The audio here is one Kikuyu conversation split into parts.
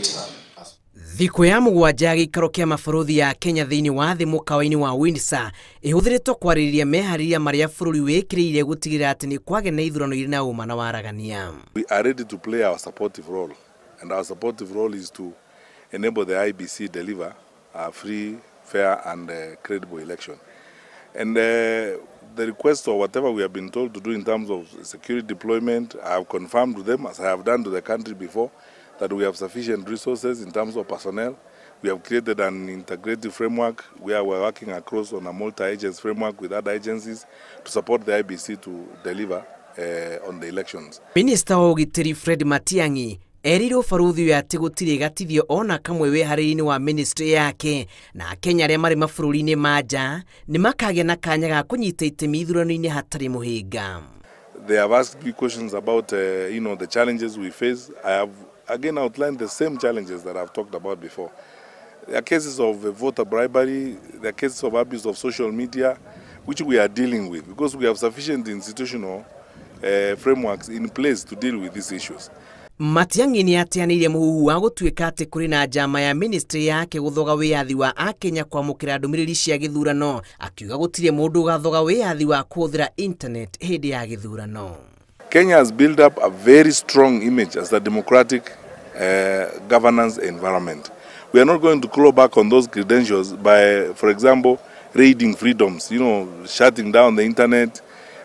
later. Thikũ ya mũgwanja ya gĩikaro kĩa mabũrũri ya Kenya thĩinĩ wa thĩ mũkawa-inĩ wa Windsor ĩhũthĩrĩtwo kwarĩrĩria meharĩria marĩa bũrũri wĩkĩrĩire gũtigĩrĩra atĩ nĩ kwagĩa na ithurano irĩ na ũma na waragania. We are ready to play our supportive role, and our supportive role is to enable the IEBC deliver a free, fair and credible election. And the request or whatever we have been told to do in terms of security deployment, I have confirmed to them, as I have done to the country before, that we have sufficient resources in terms of personnel. We have created an integrative framework where we're working across on a multi-agency framework with other agencies to support the IEBC to deliver on the elections. Minister wa ũgitĩri Fred Matiang'i erĩire ũbarũthi ũyũ atĩ gũtirĩ gatithio ona kamwe wĩharĩria-inĩ wa ministry yake na Akenya arĩa marĩ mabũrũri-inĩ ma nja nĩ makagĩa na kanya ga kũnyita itemi ithurano-inĩ hatarĩ mũhĩnga. They have asked me questions about the challenges we face. I have again outlined the same challenges that I've talked about before. There are cases of voter bribery, there are cases of abuse of social media, which we are dealing with because we have sufficient institutional frameworks in place to deal with these issues. Matiang'i nĩ ateanĩirie mũhuhu wa gũtuĩka atĩ kũrĩ na njama ya ministry yake gũthoga wĩyathi wa Akenya kwamũkĩra ndũmĩrĩri cia gĩthurano, akiuga gũtirĩ mũndũ ũgathoga wĩyathi wa kũhũthĩra internet hĩndĩ ya gĩthurano. Kenya has built up a very strong image as a democratic governance environment. We are not going to claw back on those credentials by, for example, raiding freedoms, shutting down the internet,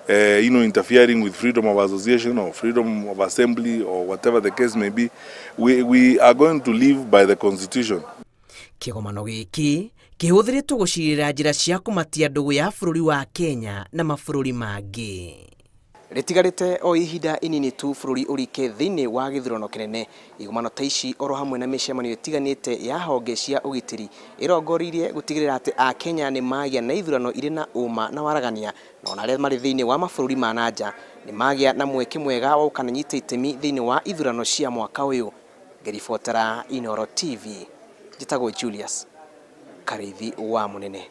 interfering with freedom of association or freedom of assembly or whatever the case may be. We are going to live by the constitution. Kĩgomano gĩkĩ kĩhũthĩrĩtwo gũcirĩra njĩra cia kũmatia ndũgũ ya bũrũri wa Kenya na mabũrũri mangĩ. Rĩtigarĩte o ihinda inini tu bũrũri ũrike thĩinĩ wa gĩthurano kĩnene. Igomano ta ici oro hamwe na mĩcemanio ĩtiganĩte ya honge cia ũgitĩri ĩrongoreirie gũtigĩrĩra atĩ Akenya nĩ magĩa na ithurano irĩ na ũma na waragania, na ona arĩa marĩ thĩinĩ wa mabũrũri ma na nja nĩ magĩa na mweke mwega wa gũkananyita itemi thĩinĩ wa ithurano cia mwaka ũyũ. Ngĩribotera Inooro TV, njĩtagwo Julius Karithi wa Mũnene.